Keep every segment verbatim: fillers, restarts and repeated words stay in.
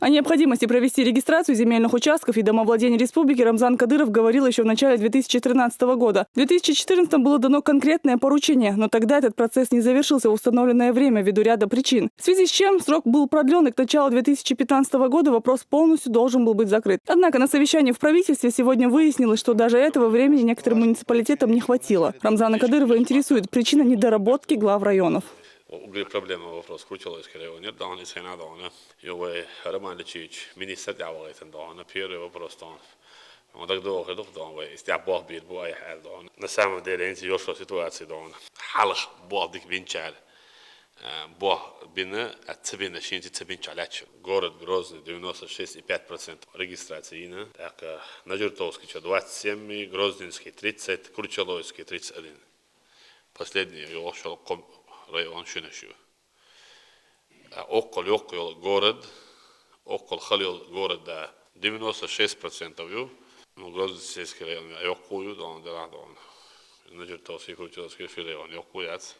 О необходимости провести регистрацию земельных участков и домовладений республики Рамзан Кадыров говорил еще в начале две тысячи тринадцатого года. В две тысячи четырнадцатом было дано конкретное поручение, но тогда этот процесс не завершился в установленное время ввиду ряда причин, в связи с чем срок был продлен, и к началу две тысячи пятнадцатого года вопрос полностью должен был быть закрыт. Однако на совещании в правительстве сегодня выяснилось, что даже этого времени некоторым муниципалитетам не хватило. Рамзана Кадырова интересует причина недоработки глав районов. Угли проблема вопрос Курчалойский район нет, да он и цена, да он. Йовай Роман Личич министр дяволайтан, да он. Первый вопрос, да он. Он так долго дух, да он, вай истя бог бит бу ай хал, да он. На самом деле, инси ёшло ситуации, да он. Халах бог дик бинчар. Бог бина, а цибина шинти цибинча лач. Город Грозный девяносто шесть и пять процентов регистрации ина. Так, Нажиртовский чё двадцать семь, Грозненский тридцать, Курчалойский тридцать один. Последний ёшо ком район шинашу. Оккол ёккол город, оккол халил город, да, девяносто шесть процентов ю. Ну, Грозненский район ёккол ю, да он, да он. Нажиртовский, Курчалойский район ёккол яц.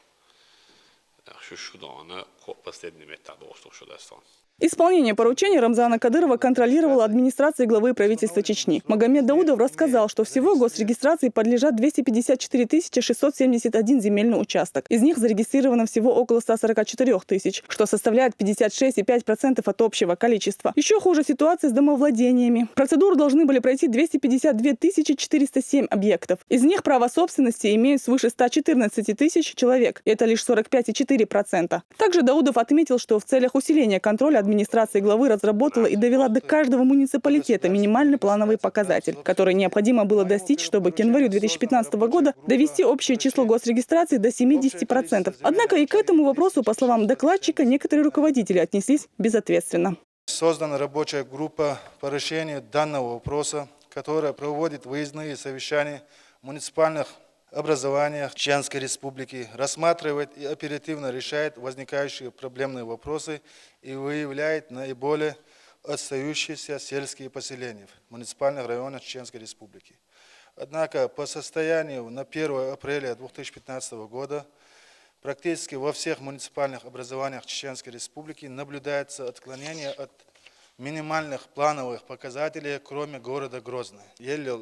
Шушу, да он, последний мета, да что, что даст он. Исполнение поручения Рамзана Кадырова контролировала администрация главы правительства Чечни. Магомед Даудов рассказал, что всего госрегистрации подлежат двести пятьдесят четыре тысячи шестьсот семьдесят один земельный участок. Из них зарегистрировано всего около ста сорока четырёх тысяч, что составляет пятьдесят шесть и пять процентов от общего количества. Еще хуже ситуация с домовладениями. Процедуру должны были пройти двести пятьдесят две тысячи четыреста семь объектов. Из них право собственности имеют свыше ста четырнадцати тысяч человек. Это лишь сорок пять и четыре процента. Также Даудов отметил, что в целях усиления контроля администрация главы разработала и довела до каждого муниципалитета минимальный плановый показатель, который необходимо было достичь, чтобы к январю две тысячи пятнадцатого года довести общее число госрегистрации до семидесяти процентов. Однако и к этому вопросу, по словам докладчика, некоторые руководители отнеслись безответственно. Создана рабочая группа по решению данного вопроса, которая проводит выездные совещания в муниципальных образованиях Чеченской Республики, рассматривает и оперативно решает возникающие проблемные вопросы и выявляет наиболее отстающиеся сельские поселения в муниципальных районах Чеченской Республики. Однако по состоянию на первое апреля две тысячи пятнадцатого года практически во всех муниципальных образованиях Чеченской Республики наблюдается отклонение от минимальных плановых показателей, кроме города Грозный. Еле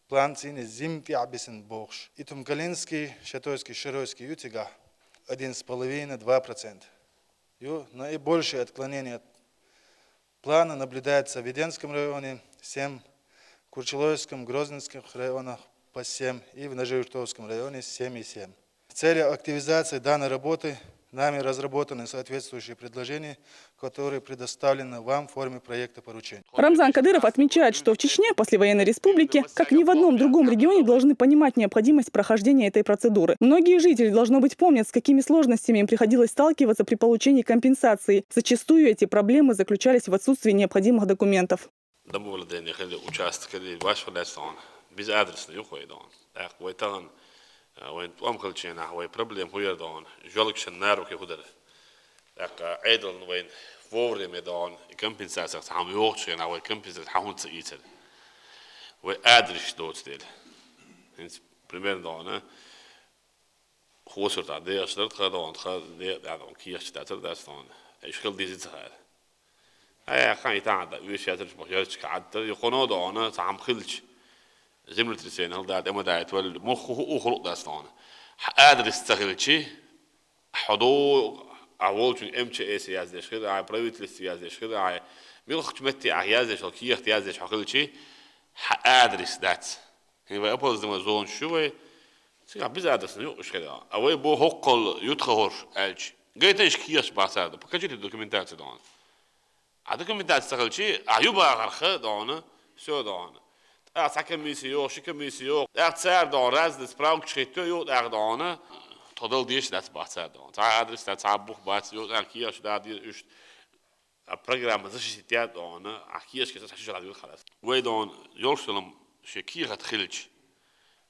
план цены зимти абисин бокш. Итум Калинский, Шатойский, Широйский ю тигах один с половиной-два процента. Ю наибольшее отклонение от плана наблюдается в Веденском районе семь, Курчелойском, Грозненских районах по семь и в Нажиртовском районе семь и семь. В целях активизации данной работы нами разработаны соответствующие предложения, которые предоставлены вам в форме проекта поручения. Рамзан Кадыров отмечает, что в Чечне, послевоенной республике, как ни в одном другом регионе, должны понимать необходимость прохождения этой процедуры. Многие жители, должно быть, помнят, с какими сложностями им приходилось сталкиваться при получении компенсации. Зачастую эти проблемы заключались в отсутствии необходимых документов. Домовладение хили, участок хили, ваш фалестон. Без адреса не уходит он. Так, вайтаган, вайн туам хилчена, вай проблем хуярдон. Жолкшен на руки худар. Так, айдл вайн вовремя дон, и компенсация сам ёхчена, вай компенсация хахунца ицер. Вай адрес доцтел. Примерно дон, а? Хосурта деш дарт хадон, ха де дадон, киеш татер дастон. Иш хил дизи цахар. Ай, хан итан да, уиш ятер бо ярч кадтер, юхоно дона, сам хилч. Землетрясение хил дат, эма дайт вал, муху ухлук дастон. Адрес цахилчи, ходо, а волчун МЧС яздеш хир, а правительство яздеш хир, а милхч метти а яздеш, киехт яздеш хилчи, адрес дац. Хин вай опоздыма зон шувай, циган биз адрес не юкъуш хеда. А вай бо хоккол ютха хорш элч. Гайтеш киеш бацар да, покажите документация дона. А документация цахилчи, а юба гарха дона, всё дона. А ца комиссия ёх, ши комиссия ёх. А цар дона, разный справка чхетто ёх, а дона. Тодал деш дац бацар дона. Ца адрес, ца бух бац, ёх, а киеш да дир уш. А программа защитят дона, а киеш ке сачи жадвил халас. Вай дон, ёлшулам, ше киехат хилч.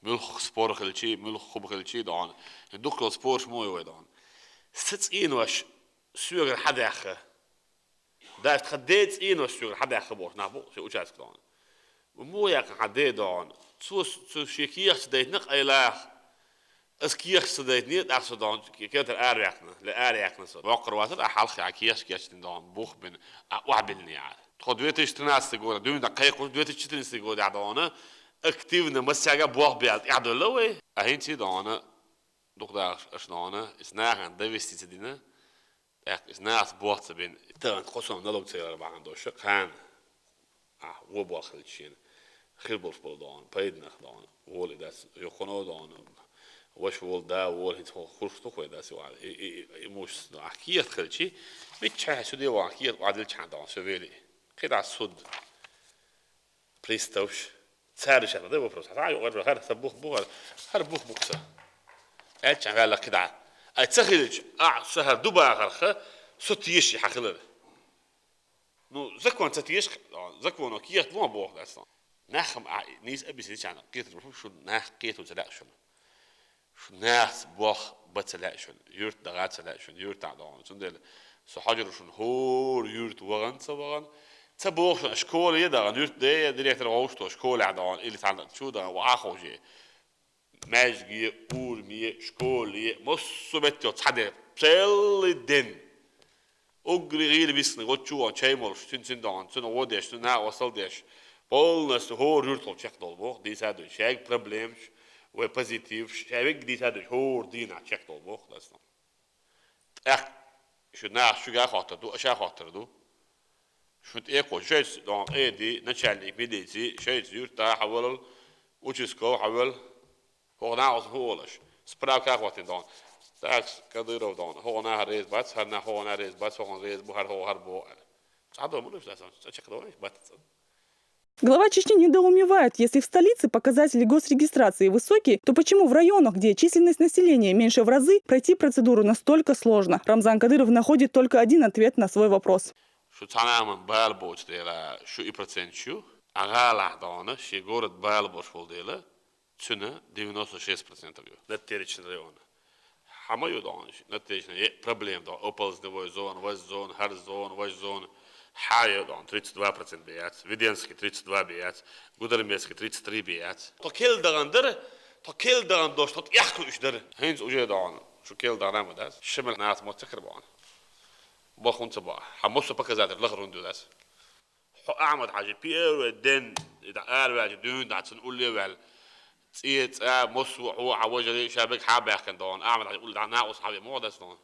Мюлх спор хилчи, мюлх хуб хилчи дон. Духло спорш мой вай дон. Сыц инваш сюгер хадяха. Даш хадец инваш сюгер хадяха бор, на бу, ше участок дон. Му як хадец дон. Цус, цус ше киех дейт нак айлах. Ас кехаш ца дайтине, тӀаккха со дӀа кхетар араваьккхина, ле араваьккхина со. Воккхар вацар, а хьалха а кехаш кечдина дӀа, бух бина, а охьабиллина яхьар. Тхо две тысячи тринадцатый года дуьйна дӀа кхайкхуш, две тысячи четырнадцатый года дӀа активно массаьга болх баьлла тӀаьхьадоьлла вай. А хӀинца дӀа дукха дахаш аша дӀа, иза нахана довести ца дина, тӀаккха иза нахаца болх ца бина, тахана кхо сом налог ца ялар бахьана долуш, кхана, а, вон болх хилча шена, хир болуш болу дӀа, пайданах дӀа, волий дац, юххуно дӀа, ваша волу, да волу, хӀинца хӀокху хурш ду вай дац, и, и, и, имущество дӀа, кехат хилчий, миччахьа суде ван, кехат охьадилчхьана дӀа, со вели. КхидӀа суд. Приставш. Цара шаьш ма дай вопрос. Хьан юкъара хӀара сан бух бу, хӀара, хӀара бух бу сан. Аьлча ваьлла кхидӀа. Ай ца хилча, а, сан хӀара ду бахарх, со теша хьан хилар. Ну, закон ца теша, законо кехат ма боху дац. Нах-м а, нийса объяснить чарна, кхетар, шу нах кхето ца лаьа шуна. Шу нахаца болх бан ца лаьа шуна, юьрта даха ца лаьа шуна, юьртахь дӀа. Цундела со хьожур ву шуна, хӀора юьрта вахана ца вахана. Ца боху шуна, школа е дахана, юьрта де е, директор вовшахтоху школехь дӀа, или цхьана чу дахана, вахьа ховше. Маьждиге, ураме, школе, массо а метте цхьа де, целый день. Уггаре гӀийла мисканиг оцу чу ван чай молуш, цуьнан цуьнан догӀан, цуьнан гӀо деш, цуьнан накъостал деш, полностью хӀора юьртахула чекхдолу боху, дийца а дуьйна. Шайга проблемаш, вай позитиваш, шай вегга дийца а дуьйна, хӀора дийнахь чекхдолу боху, дас. ТӀаккха шу наха шуьга а хоттур ду, аша а хоттур ду. Шун тӀе а кхочу, шайца догӀан къеди, начальник милиции, шайца юьрта хьавалал, участковый хьавал. ХӀокху нахаца хӀун олуш? Справка а хӀоттийна дохуна. Так, Кадыров дохуна. ХӀокху наха реза бац, хӀара нах хӀокху наха реза бац, хӀокхунна реза бу, хӀара хӀокху хӀара боху аьлла. Цхьа доху муьлш дац, цхьа чекхдоху баттаца. Глава Чечни недоумевает, если в столице показатели госрегистрации высокие, то почему в районах, где численность населения меньше в разы, пройти процедуру настолько сложно? Рамзан Кадыров находит только один ответ на свой вопрос. Шу цхьана а бала боцу дела, шу и процент шу, а гӀалахь дохуна, шен город бала бош волу дела, цуьнан девяносто шесть процентов ю. Надтеречный район. Хьан ма ю дохуна, Надтеречный е проблема дохуна. Оползневой зона, ваз зона, хӀара зона, ваз зона. Хьан ю дохуна, тридцать два процент бе яц. Веденский тридцать два бе яц. Гудермесский тридцать три бе яц. Тхо кел дахана дара, тхо кел дахана дош, тхо тӀехкуьш дара. ХӀинца уже дохуна, шу кел дахана ма дац. Шамал нац мотт ца кара бохуна. Бохун ца боху. Хьан массо показатель лахар хӀунда ю дац? Хьо Ахьмад-Хьажи первый ден, и дӀа араваьлча дуьйна дӀа цунна улле а ваьлла, цӀе, цӀа, массо а хьо, хьан важарий, ша бег хьан баьхкина дохуна, Ахьмад-Хьажи улле дӀа накъост хьан ве ма дас дохуна.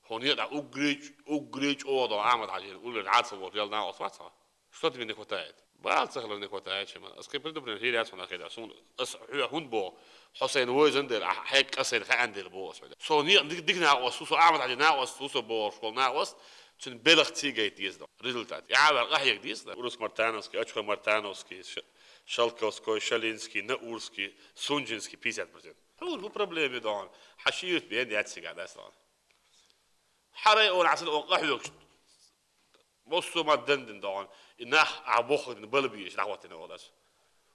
Хьуна дӀа угрий, угрий чӀогӀа дохуна Ахьмад-Хьажи улле дӀа ца волуш, ял накъост вац хьо. Что тебе не хватает? Бала ца хилар не хватает, чем. Ас кхин предупреждение хир яц хьуна хир яц. Суна, ас хьоьга хӀунда боху, хьо сайна войзан дела, ахьа хьегга ас сайна хаьан дела боху ас хьоьга. Со некъ дик, дик накъост, со Ахьмад-Хьажи накъост, со бохуш болу накъост, цуьнан белах цига гайта деза. Результат. Я ваьлла къахьега деза. Урус Мартановский, Ш-, Шелковской, Шалинский, Наурский, Сунжинский, пятьдесят процент. Хьуна бу проблема дохуна. Хьан шийтта бен яц цига дас дохуна. Хьарай олу хьасана олу къахьоьгуш. Массо а ма дан дин дохуна. И нах а боху дин бала бийш дӀахӀоттина олу дас.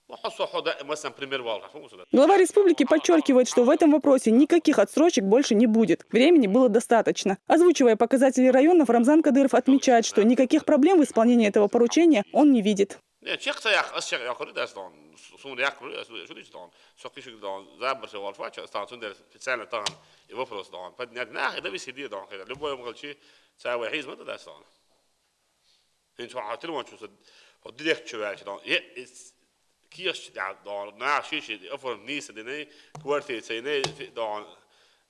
Ма хьо со хьо да, масан пример вал хьан фу мусу да. Глава республики подчеркивает, что в этом вопросе никаких отсрочек больше не будет. Времени было достаточно. Озвучивая показатели районов, Рамзан Кадыров отмечает, что никаких проблем в исполнении этого поручения он не видит. Не, чекх ца яккха, ас чекх яккхур ю дас дохуна. Суна яккхур ю, ас шу дича дохуна. Со кхишиг дохуна, забарша волуш вача, ас тахана цундела специально тахана и вопрос дохуна. Поднять нах, и дави сиди дохуна. Любой ум халчи, ца вай хьийза ма да дас дохуна. ХӀинца хьо хьан телефон чу со, хьо директ чу ваьлча дохуна. Е, кехаш чу тӀехь дохуна. Нах ши-ши оформ нийса динай, квартира ца йинай, фи дохуна.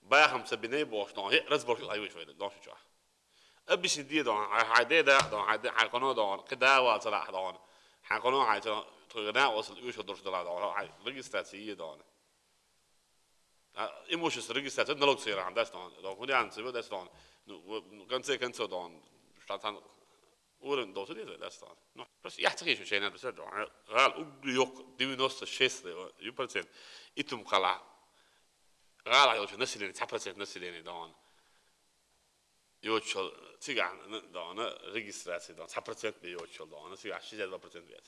Бахам ца бинай бохуш дохуна. Е, разборка хьайвеш вай дохуна шу чохь. Объясни де дохуна, хьайн, хьайн де да дохуна, хьайн де, хьайн кхано дохуна, кхин да вала ца лахь дохуна, хьайн кхано хьайн ца, тхуьга накъостал уьйшур долуш дала дохуна, хьайн регистрация е дохуна. А, имущество регистрация, налог ца яра хьан дас дохуна, дохуна, хӀун ян ца ве дас дохуна. Ну, в, ну, в конце концов дохуна, ша цхьана уровень долуш деза дас дохуна. Ну, просто яхь ца хийшун шайна, просто дохуна. ГӀала уггар йоккха девяносто шесть ю процент. Итум кхала. ГӀала йолчу население, цхьа процент население дохуна. Йоцучул цигахь н-, дохуна регистрация дохуна, цхьа процент бе йоцучул дохуна, цигахь шестьдесят два процент бе яц.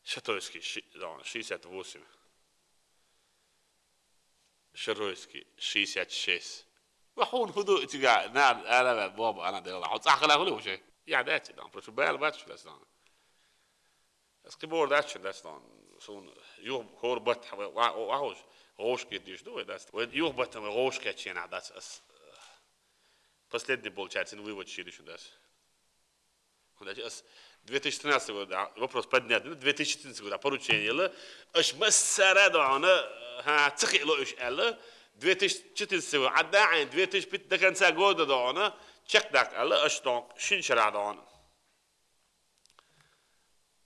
Шатойский ши-, дохуна, шестьдесят восемь. Шаройский шестьдесят шесть. Ва хьуна хӀун ду и цигахь, нана, ара ваьлла, боба, ана дела, хьо цӀахь хила хуьлу уже? Я, даци дохуна, просто бала бац шу дас дохуна. Ас кхибор дац шуна дац дохуна. Суна юха хӀора батта ва-, ва-, ва-, вахуш. ГӀовшкхеташ ду вай дац. Вай юхабатта вай гӀовшкхетченахь дац ас. Последний болчаьрца вывод шийдаш дац. ХӀунда аьлча ас две тысячи тринадцатого года вопрос поднять, две тысячи четырнадцатого года поручение ела, аш массара дона, ха, ца хиъло уж аьлла, две тысячи четырнадцатого года, а да, две тысячи пятнадцатого до конца года дона, чекхдаккха аьлла, аш дона, шин шарахь дона.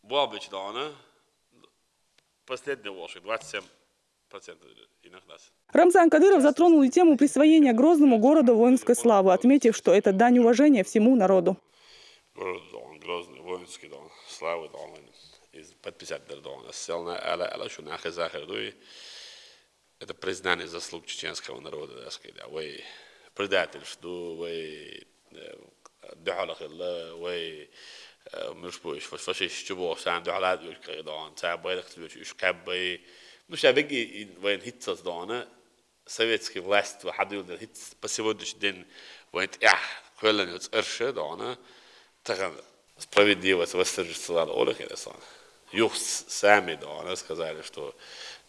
Болбич дона, последний волшек, двадцать семь процентов инах дац. Рамзан Кадыров затронул и тему присвоения Грозному городу воинской славы, отметив, что это дань уважения всему народу. Город дона, Грозный, воинский дона, славы дона. Из подписать дар дона. Селна ала ала шу нахи захир дуй. Это признание заслуг чеченского народа, так сказать, да. Вай предательш ду, вай, э, дуьхьал хилла, вай, э, муьш бу уж фашист чу боху, сан дуьхьал а дуьш кхайдон, ца байракх цуьш уж кхаьббай. Ну, ша беги, вайн хитцас дона, советский власть ва хьадуьйла дан хитц, по сегодняшний день вайн тӀехь кхоьллан йоцу арша дона, тахан справедливость восторжествовала олу хир сан. Юха сами дона, сказали, что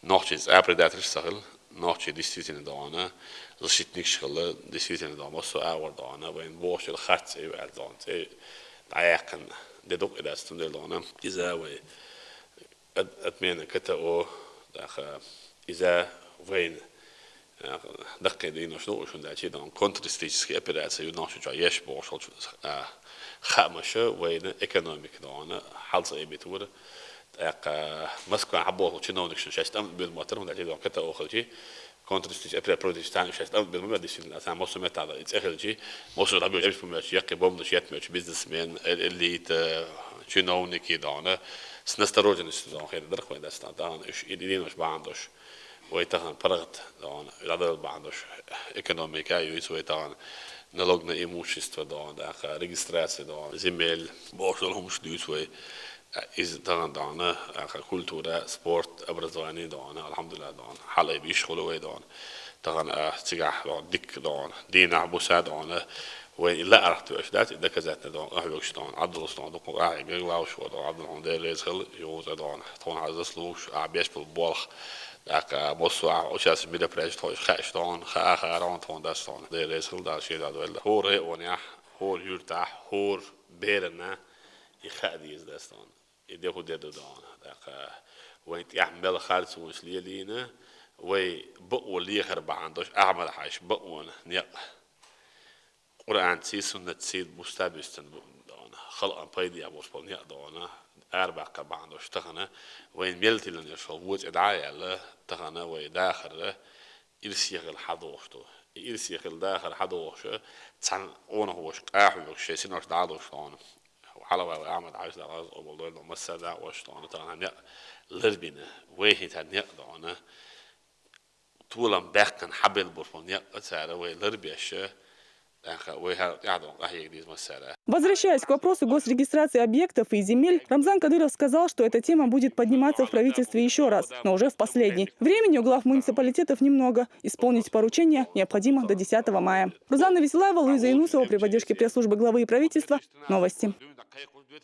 нохчий цӀа предательш ца хилла, нохчий действительно дона, защитникш хилла, действительно дона, массо а агӀор дона, вайн бохучул харц ю аьлла дона, цӀе дӀаяьккхина де дукъ и дац, цундела дона. Иза вай от-, отмена КТО, даха, иза вайн, а, даккхий дийнош ду, уьш хӀунда аьлча дона, контртеррористическая операция ю нохчий чохь еш бохуш волчу, а, хаамаша вайна экономика дона, хьалца айбит вура. ТӀаккха Москва хьабоху чиновникашна шаьш тӀам бен мотар, хӀунда аьлча дона КТО хилчи, контртеррористическая операция проводить царна шаьш тӀам бен ма бен, действительно, царна массо меттахь дан и цӀе хилчи, массо дӀабоьжуш, ма бен, яккхий бомбанаш еттамечу бизнесмен, э-, элита, чиновники дона, с настороженностью дона, хир дарх вайн дац, тахана уьш и дийнош бахьана долуш. Вай тахана паргӀат дона, дӀадала бахьана долуш, экономика а юьйцу вай тахана, налог на имущество дона, даха, регистрация дона, земель, бохуш долу хӀумаш дуьйцу вай. Иза тахана дона, аха, культура, спорт, образование дона, алхьамдулиллахӀ дона, хьалаайбеш хуьлу вай дона. Тахана, а, цигахь дона, дика дона, дийнахь буса дона, вайн и лаарх тоьаш дац, и доказательно дона, ахьоьгуш дона, Ӏабдуллас дона, дукха ахьа гаг лавш ву дона, Ӏабдулла хьуна Дела реза хила, юза дона, тхуна хьан заслугаш, ахьа беш болу болх, тӀаккха массо а участие мероприятие тхойш хаьаш дона, хаа хаарон тхуна дац дона, Дела реза хила, Дала шен дӀа дойла. ХӀора гӀайонехь, хӀора юьртахь, хӀора берана, и хаа деза дац дона. И де хӀун де ду дона. ТӀаккха вайн тӀехь мел харцонаш лелийна, вай бакъо лехар бахьана долуш, Ахьмад-Хьаьжа бакъонан некъ. Къуръанций, суннатций бустабуьстина бу дона. Халкъан пайдехь болуш болу некъ дона. Арабаккха бахьана долуш тахана, вайн мел тиллина йолу вон цӀе дӀа а яьлла, тахана вай дахарра ирсе хила хьадогӀуш ду. И ирсе хила дахар хьадогӀуш, цхьана къонахоша къахьоьгуш шайн синош дӀа а луш дона. Хьалавай вай Ахьмад-Хьаьжа, Дала реза къобал дойла, массара а дакъош дона, тахана некъ ларбина, вай хӀинца некъ дона. Толам баьккхина хьабелла болуш болу некъ цара вай ларбеш, тӀаккха вай хьал тӀаьхьа дона къахьега деза массара. Возвращаясь к вопросу госрегистрации объектов и земель, Рамзан Кадыров сказал, что эта тема будет подниматься в правительстве ещё раз, но уже в последний. Времени у глав муниципалитетов немного. Исполнить поручение необходимо до десятого мая. Рузанна Веселаева, Луиза Инусова при поддержке пресс-службы главы и правительства. Новости.